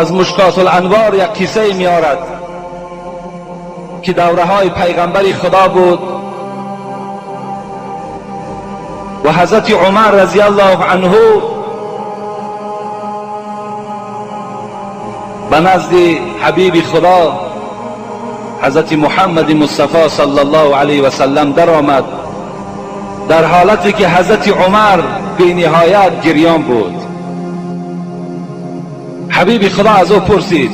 Аз Мушкот аланвор як қисса меорад, ки давраҳои пайғамбари Худо буд ва ҳазрати Умар разияллоҳу анҳу ба назди ҳабиби Худо ҳазрати Муҳаммади Мустафо саллаллоҳу алайҳи васаллам даромад, дар ҳолате ки ҳазрати Умар бениҳоят гирён буд. Ҳабиби Худо аз ӯ пурсид: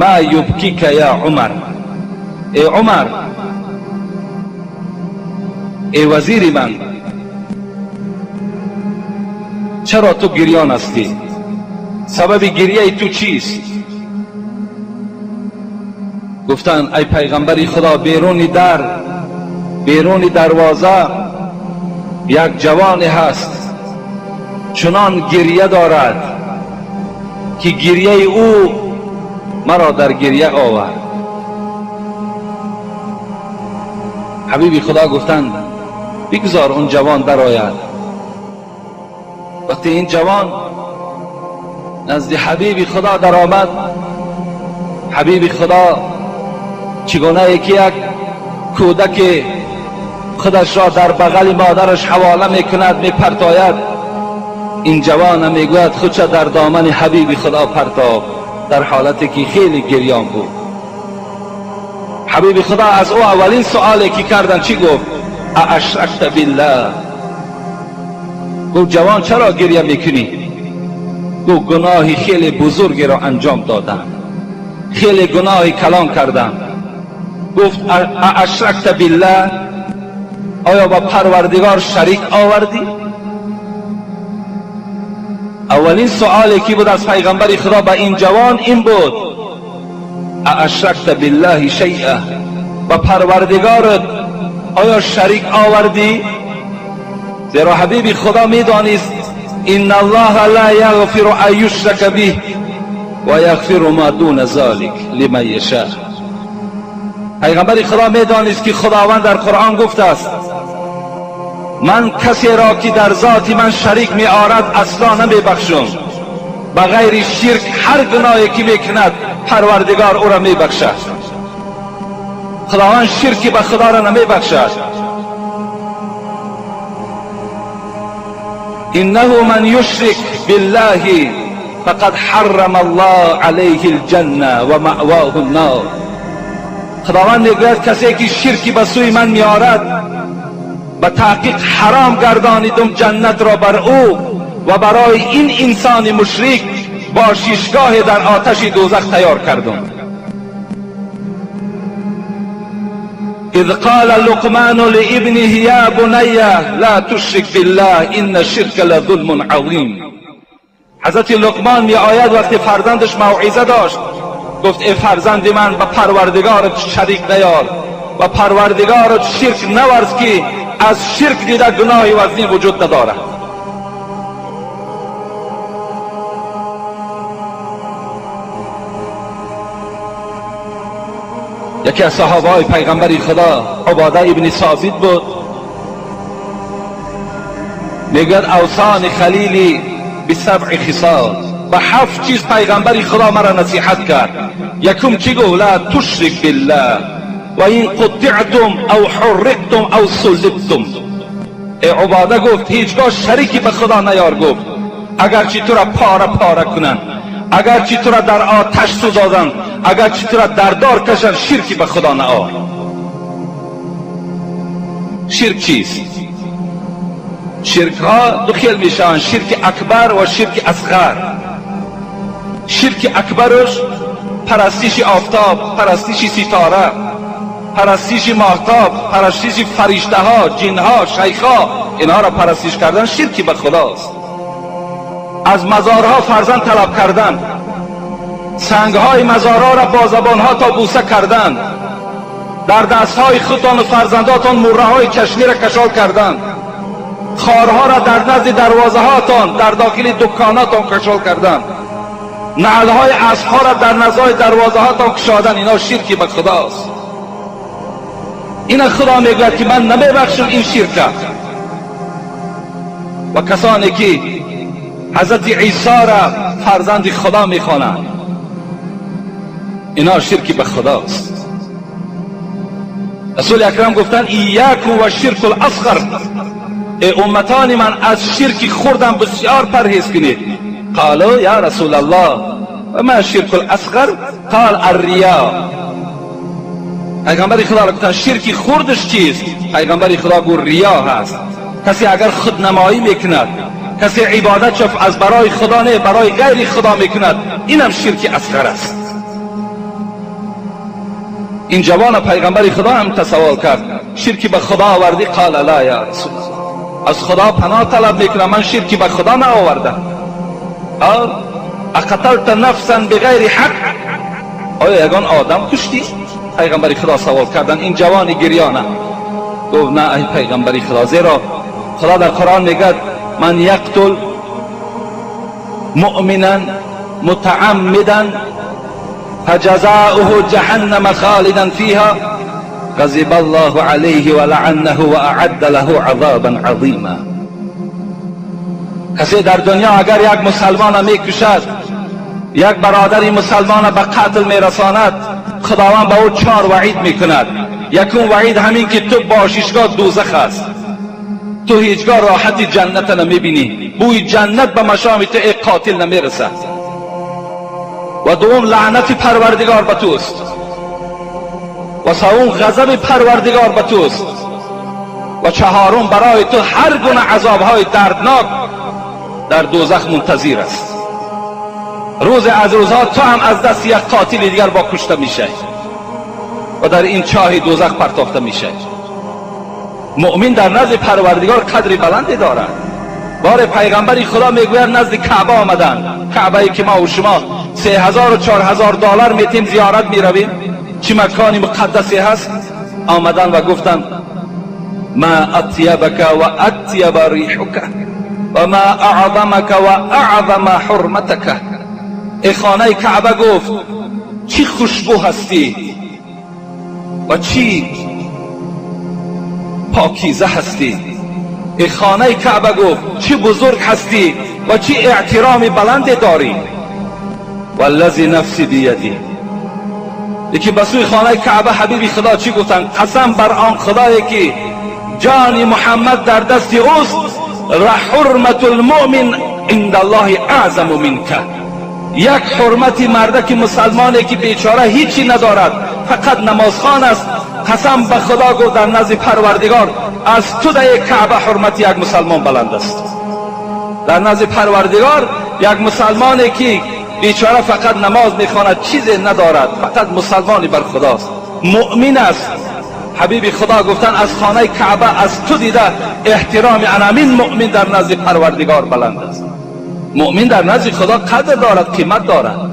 ма юбкика я Умар, эй Умар, эй вазири ман, чаро ту гирён ҳастӣ? Сабаби гирьяи ту чист? Гуфтанд: ай пайғамбари Худо, беруни дар, беруни дарвоза як ҷавоне ҳаст, чунон гирья дорад, ки гирьяи ӯ маро дар гирья овард. Ҳабиби Худо гуфтанд: бигзор он ҷавон дарояд. Вақте ин ҷавон назди ҳабиби Худо даромад, ҳабиби Худо чигунае ки як кӯдаке худашро дар бағали модараш ҳавола мекунад, мепартояд, ин ҷавона мегӯяд худша дар домани ҳабиби Худо партоб, дар ҳолате ки хеле гирён буд. Ҳабиби Худо аз ӯ аввалин суоле ки карданд чӣ гуфт? Аашракта биллаҳ. Гуфт: ҷавон, чаро гирья мекунӣ? Гуфт: гуноҳи хеле бузургеро анҷом додам, хеле гуноҳи калон кардам. Гуфт: аашракта биллаҳ, оё ба Парвардигор шарик овардӣ? Аввалин суоле ки буд аз пайғамбари Худо ба ин ҷавон ин буд: аашракта биллаҳи шайъа, ба Парвардигорат оё шарик овардӣ? Зеро ҳабиби Худо медонист: инна аллоҳа ла яғфиру ан юшрака биҳ ва яғфиру ма дуна золик лиман яша. Пайғамбари Худо медонист, ки Худованд дар Қуръон гуфтааст: ман касеро, ки дар зоти ман шарик меорад, асло намебахшам. Ба ғайри ширк ҳар гуноҳе ки мекунад, Парвардигор ӯро мебахшад. Худованд ширки ба Худоро намебахшад. Иннаҳу ман юшрик биллаҳи фақад ҳаррама аллоҳ алайҳи алҷанна ва маъвоҳу ннор. Худованд мегӯяд: касе ки ширки ба сӯи ман меорад, ба таҳқиқ ҳаром гардонидум ҷаннатро бар ӯ ва барои ин инсони мушрик бошишгоҳе дар оташи дӯзах тайёр кардум. إذ قال لقمان لابنه يا بني لا تشرك بالله إن الشرك لظلم عظيم. حضرت لقمان می آید، وقتی فرزندش موعظه داشت، گفت: ای فرزند من، به پروردگارت شریک نیار و پروردگارت شرک نورز، که از شرک دیده گناهی وزنی وجود ندارد. یکی از صحابه های پیغمبر خدا عباده ابن ثابت بود، میگوید: اوصانی خلیلی بسبع خصال، به هفت چیز پیغمبر خدا مرا نصیحت کرد. یکم چی گفت؟ لا تشرک بالله و این قطعتم او حرقتم او صلبتم. ای عباده، گفت، هیچگاه شریکی به خدا نیار. گفت اگرچه تو را پاره پاره کنند، اگرچه تو را در آتش سوزادند، اگرچه تو را در دار کشند، شرکی به خدا نآر. شرک چیست؟ شرک ها دو خیل میشوند: شرک اکبر و شرک اصغر. شرک اکبرش پرستش آفتاب، پرستش ستاره، پرستش ماهتاب، پرستش فرشته ها، جن ها، شیخ ها، اینها را پرستش کردن شرکی به خداست. از مزارها فرزند طلب کردن، سنگهای مزارها را با زبانها تا بوسه کردن، در دستهای خودتان و فرزنداتان مره های چشمی را کشال کردن، خارها را در نزد دروازه هاتان، در داخل دکاناتان کشال کردن، نعلهای اسبها را در نزای دروازه هاتان کشادن، اینا شرکی به خداست. این خدا میگوید که من نمیبخشم این شرک. و کسانی که حضرت عیسی را فرزند خدا میخوانند. اینا شرکی به خداست. رسول اکرم گفتن ایاکم و شرک الاصغر، ای امتان من از شرک خوردم بسیار پرهیز کنید. قالوا یا رسول الله و ما شرک الاصغر؟ قال الریا. پیغمبر خدا را گفتن شرک خوردش چیست؟ پیغمبر خدا گفت ریا هست. کسی اگر خودنمایی میکند، کسی عبادت از برای خدا نه برای غیر خدا میکند، اینم شرک اصغر است. این جوان پیغمبر خدا هم تسوال کرد شرکی به خدا آوردی؟ قال لا یا رسول الله، از خدا پناه طلب میکنم، من شرکی به خدا نآوردم. قال اقتلت نفسا بغیر حق، آیا یگان آدم کشتی؟ پیغمبر خدا سوال کردن این جوان گریانه. گفت نه ای پیغمبر خدا، زیرا خدا در قرآن میگه من یقتل مؤمنا متعمدا فجزاؤه جهنم خالدا فيها غضب الله عليه ولعنه وأعد له عذابا عظیما. کسی در دنیا اگر یک مسلمان میکشد، یک برادر مسلمان به قتل میرساند، خداوند به او 4 وعید میکند. یکم وعید همین که تو باششگاه دوزخ است، تو هیچگاه راحت جنت نمیبینی، بوی جنت به مشام تو ای قاتل نمیرسد. و دوم لعنت پروردگار به توست، و سوم غضب پروردگار به توست، و چهارم برای تو هر گونه عذابهای دردناک در دوزخ منتظر است. روز از روزها تو هم از دست یک قاتل دیگر با کشته میشه و در این چاه دوزخ پرتافته میشه. مؤمن در نزد پروردگار قدر بلندی دارد. بار پیغمبری خدا میگوید نزد کعبه آمدن، کعبه ای که ما و شما 3000 و 4000 دلار میتیم زیارت میرویم، چی مکانی مقدسی هست. آمدن و گفتن ما اطیبک و اطیب ریحک و ما اعظمک و اعظم حرمتک. ای خانه کعبه گفت چی خوشبو هستی و چی پاکیزه هستی. ای خانه کعبه گفت چی بزرگ هستی و چی احترام بلند داری. والذی نفسی بیدی. یکی به سوی خانه کعبه حبیب خدا چی گفتن؟ قسم بر آن خدایی که جان محمد در دست اوست، حرمت المؤمن عند الله اعظم منک. یک حرمت مردک مسلمانی که بیچاره هیچی ندارد، فقط نمازخوان است، قسم به خدا گفت در نزد پروردگار از تو در کعبه حرمت یک مسلمان بلند است. در نزد پروردگار یک مسلمانی که بیچاره فقط نماز میخواند، چیزی ندارد، فقط مسلمانی بر خداست، مؤمن است. حبیب خدا گفتن از خانه کعبه از تو دیده احترام انامین مؤمن در نزد پروردگار بلند است. مؤمن در نزد خدا قدر دارد، قیمت دارد.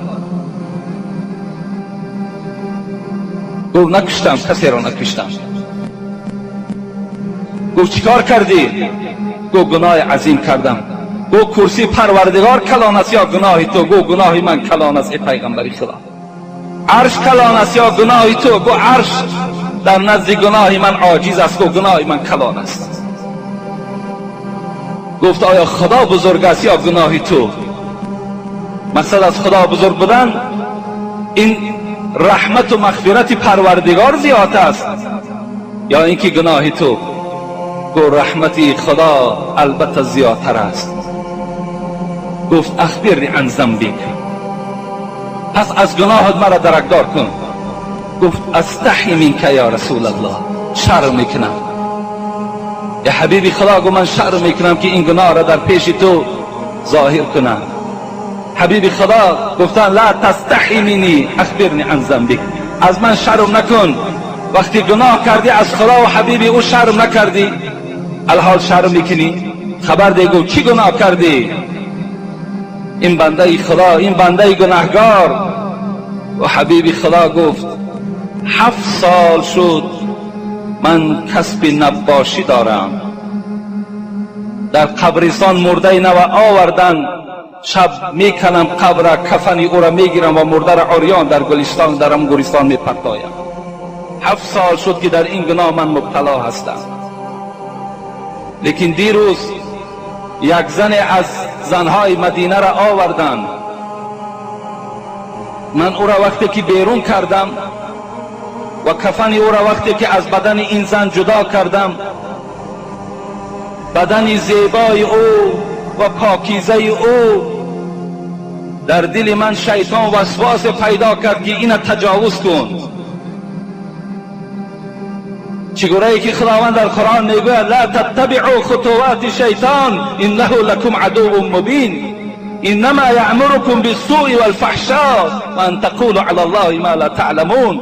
گفت نکشتم، کسی را نکشتم. گفت چیکار کردی؟ گفت گناه عظیم کردم. گفت کرسی پروردگار کلان است یا گناه تو؟ گفت گناه من کلان است ای پیغمبر خدا. عرش کلان است یا گناه تو؟ گفت عرش در نزد گناه من عاجز است. گفت گناه من کلان است. گفت آیا خدا بزرگ است یا گناه تو؟ مقصد از خدا بزرگ بودن این رحمت و مغفرت پروردگار زیاد است یا اینکه گناه تو؟ گفت رحمت خدا البته زیادتر است. گفت اخبرنی عن ذنبک، پس از گناهت مرا درکدار کن. گفت استحی منک یا رسول الله، شرم میکنم. یا حبیبی خدا گفت من شرم میکنم که این گناه را در پیش تو ظاهر کنم. حبیبی خدا گفتن لا تستحی منی اخبرنی عن ذنبک، از من شرم نکن. وقتی گناه کردی از خدا و حبیبی او شرم نکردی، الحال شرم میکنی؟ خبر ده. گفت چی گناه کردی؟ این بنده خدا، این بنده گناهگار. و حبیبی خدا گفت 7 سال شد من کسب نباشی دارم، در قبرستان مرده نو آوردن، شب میکنم قبر، کفن او را میگیرم و مرده را عریان در گلستان، در آن گورستان میپرتایم. 7 سال شد که در این گناه من مبتلا هستم. لیکن دیروز یک زن از زنهای مدینه را آوردن، Ман ӯро вақте ки берун кардам ва кафани ӯро вақте ки аз бадани ин зан ҷудо кардам, бадани зебои ӯ ва покизаи ӯ дар дили ман шайтон васвосе пайдо кард, ки ина таҷовуз кун. Чигунае ки Худованд дар Қуръон мегӯяд: ла таттабиъу хутувати шайтон иннаҳу лакум адуввун мубин иннама яъмурукум биссуи валфаҳшо ва ан тақулу ала Аллоҳи ма ла таъламун.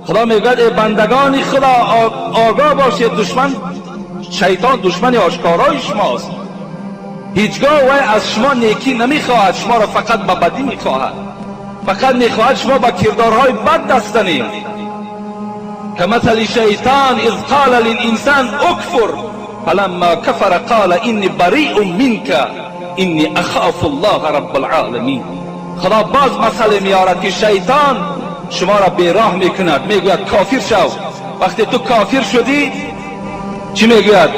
Худо мегӯяд: эй бандагони Худо, огоҳ бошед, душман шайтон душмани ошкорои шумост. Ҳеҷгоҳ вай аз шумо некӣ намехоҳад, шуморо фақат ба бадӣ мехоҳад, фақат мехоҳад шумо ба кирдорҳои бад даст занед. كمثل الشيطان إذ قال للإنسان اكفر فلما كفر قال إني بريء منك إني أخاف الله رب العالمين. خدا باز مسئله میارد که شیطان شما را بیراه میکند، میگوید کافر شو. وقتی تو کافر شدی چی میگوید؟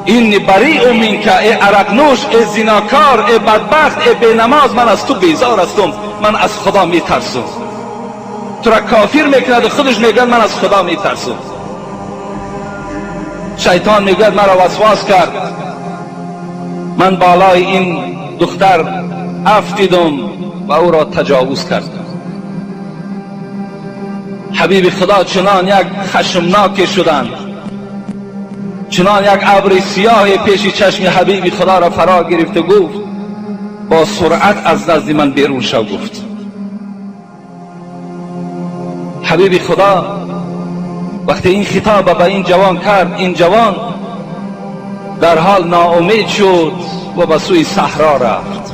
إني بريء منك، ای عرقنوش، ای زیناکار، ای بدبخت، ای بینماز، من از تو بیزار هستم، من از خدا میترسم. تو را کافر میکند و خودش میگوید من از خدا میترسم. شیطان میگوید مرا وسواس کرد، من بالای این دختر افتیدم و او را تجاوز کردم. حبیب خدا چنان یک خشمناک شدند، چنان یک ابر سیاه پیش چشم حبیب خدا را فرا گرفت و گفت با سرعت از نزد من بیرون شو. گفت حبیب خدا وقتی این خطاب به این جوان کرد، این جوان در حال ناامید شد و به سوی صحرا رفت.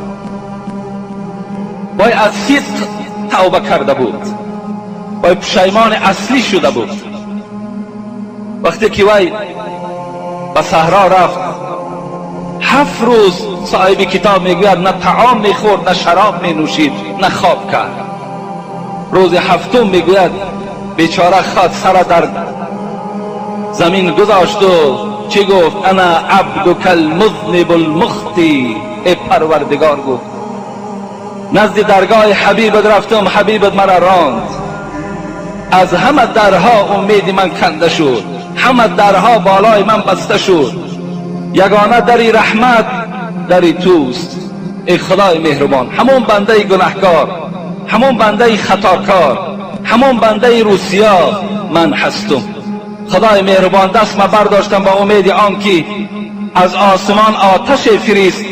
وای از صدق توبه کرده بود، وای پشیمان اصلی شده بود. وقتی که وای به صحرا رفت، 7 روز صاحب کتاب میگوید نه طعام میخورد، نه شراب مینوشید، نه خواب کرد. روز هفتم میگوید بیچاره خود سر در زمین گذاشت و چی گفت؟ انا عبدک المذنب المخطی. ای پروردگار، گفت نزد درگاه حبیبت رفتم، حبیبت مرا راند، از همه درها امید من کنده شد، همه درها بالای من بسته شد، یگانه دری رحمت دری توست. ای خدای مهربان، همون بنده گناهکار، همون بنده خطاکار، همون بنده روسیا من هستم. خدای مهربان، دست ما برداشتم با امید آن که از آسمان آتش فریست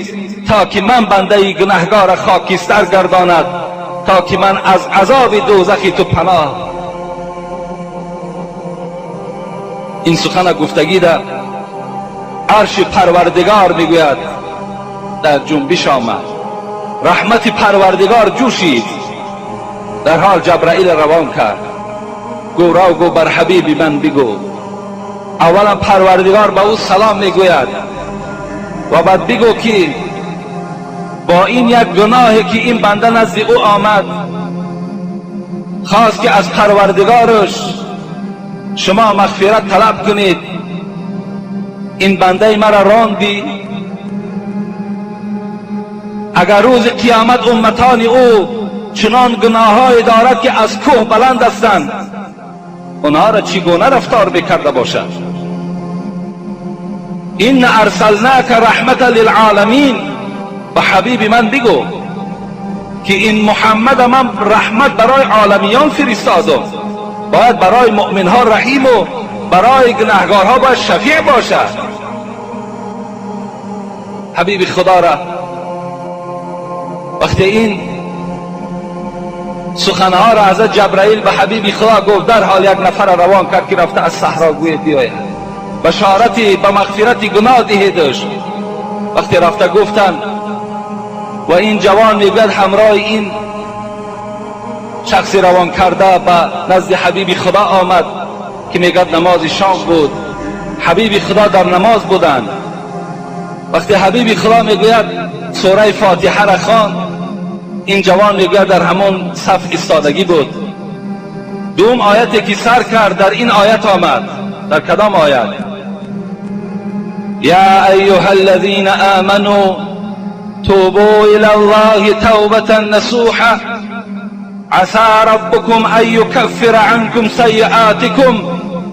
تا که من بنده گناهگار خاکستر گرداند، تا که من از عذاب دوزخی تو پناه. این سخن گفتگی در عرش پروردگار میگوید در جنبش آمد، رحمت پروردگار جوشید. در حال جبرائیل روان کرد، گو را گو بر حبیب من بگو. اولا پروردگار به او سلام میگوید و بعد بگو که با این یک گناهی که این بنده نزد او آمد، خواست که از پروردگارش شما مغفرت طلب کنید، این بنده مرا راندی. اگر روز قیامت امتان او چنان گناههای دارد که از کوه بلند هستند، اونها را چگونه رفتار بکرده باشد؟ این ارسلناک رحمت للعالمین. به حبیب من بگو که این محمد من رحمت برای عالمیان فرستادم، باید برای مؤمنها رحیم و برای گناهگارها باید شفیع باشد. حبیب خدا را وقتی این سخنها را حضرت جبرائیل به حبیب خدا گفت، در حال یک نفر روان کرد که رفته از صحرا گوید بیاید بشارتی به مغفرت گناه دهیدش. وقتی رفته گفتند و این جوان میگوید همراه این شخصی روان کرده به نزد حبیب خدا آمد که میگوید نماز شام بود، حبیب خدا در نماز بودند. وقتی حبیب خدا میگوید سوره فاتحه را خواند، این جوان میگوید در همون صف ایستادگی بود. دوم آیتی که سر کرد در این آیت آمد. در کدام آیت؟ یا ایها الذین آمنوا توبوا الی الله توبة نصوحا. عسى ربكم أن يكفر عنكم سيئاتكم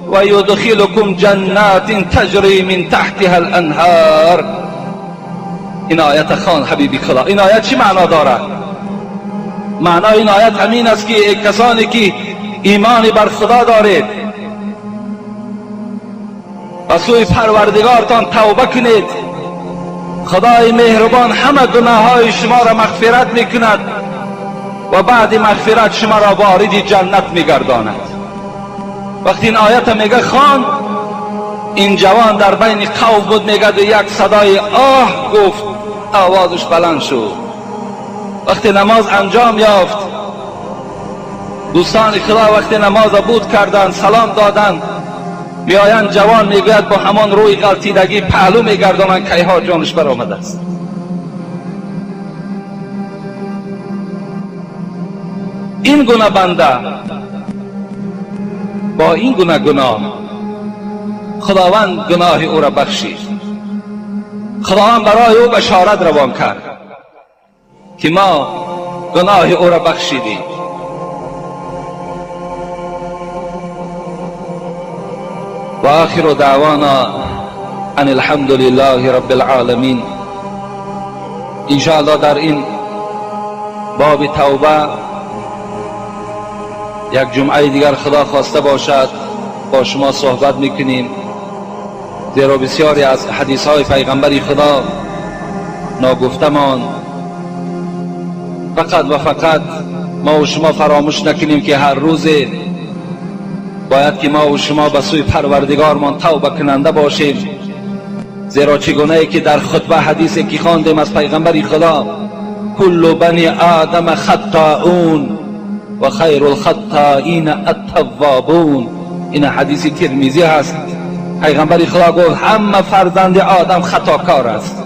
ويدخلكم جنات تجري من تحتها الأنهار. این آیت خان حبیبی خدا. این آیت چی معنا دارد؟ معنای این آیت همین است که کسانی که ایمان بر خدا دارید و سوی پروردگارتان توبه کنید، خدای مهربان همه گناه های شما را مغفرت میکند و بعد مغفرت شما را وارد جنت میگرداند. وقتی این آیت میگه خان، این جوان در بین قوم بود، میگه یک صدای آه گفت، آوازش بلند شد. وقتی نماز انجام یافت، دوستان خدا وقتی نماز بود کردند، سلام دادند، میآیند، جوان میگوید با همان روی غلطیدگی پهلو میگردانند، کیها جانش برآمده است. این گونه بنده با این گونه گناه، خداوند گناه او را بخشید. خداوند برای او بشارت روان کرد که ما گناه او را بخشیدیم. و آخر دعوانا ان الحمد لله رب العالمین. انشاءالله در این باب توبه یک جمعه دیگر خدا خواسته باشد با شما صحبت میکنیم، زیرا بسیاری از حدیث های پیغمبر خدا ناگفته ماند. فقط و فقط ما و شما فراموش نکنیم که هر روز باید که ما و شما به سوی پروردگارمان توبه کننده باشیم، زیرا چگونه ای که در خطبه حدیثی که خواندیم از پیغمبر خدا، کل بنی آدم خطاؤون و خیر الخطائین التوابون. این حدیث ترمذی هست. پیغمبر خدا گفت همه فرزند آدم خطاکار است،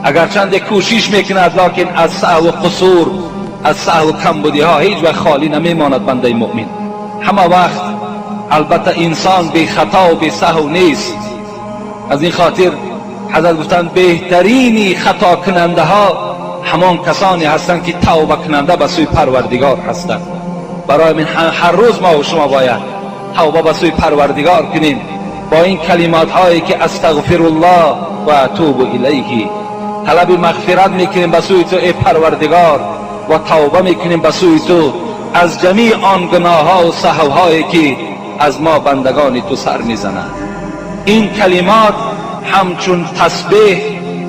اگرچند کوشش میکند لکن از سهو و قصور، از سهو و کمبودی ها هیچ وقت خالی نمیماند بنده مؤمن. همه وقت البته انسان بی خطا و بی سهو نیست. از این خاطر حضرت گفتند بهترینی خطا کننده ها همان کسانی هستند که توبه کننده به سوی پروردگار هستند. برای من هر روز ما و شما باید توبه به سوی پروردگار کنیم با این کلمات هایی که استغفر الله و اتوب الیه. طلب مغفرت میکنیم به سوی تو ای پروردگار و توبه میکنیم به سوی تو از جمیع آن گناه ها و سهو هایی که از ما بندگان تو سر میزنند. این کلمات همچون تسبیح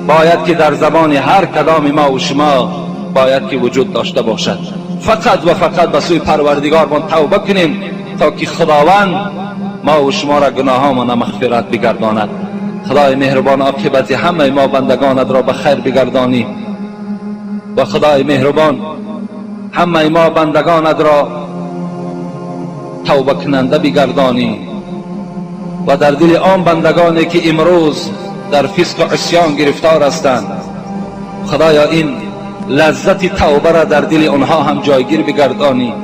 باید که در زبان هر کدام ما و شما باید که وجود داشته باشد. فقط و فقط به سوی پروردگارمان توبه کنیم تا که خداوند ما و شما را گناهامان مغفرت بگرداند. خدای مهربان عاقبت همه ما بندگانت را به خیر بگردانی و خدای مهربان همه ما بندگانت را توبه کننده بگردانی و در دل آن بندگانی که امروز در فسق و عصیان گرفتار هستند، خدایا این لذت توبه را در دل آنها هم جایگیر بگردانی.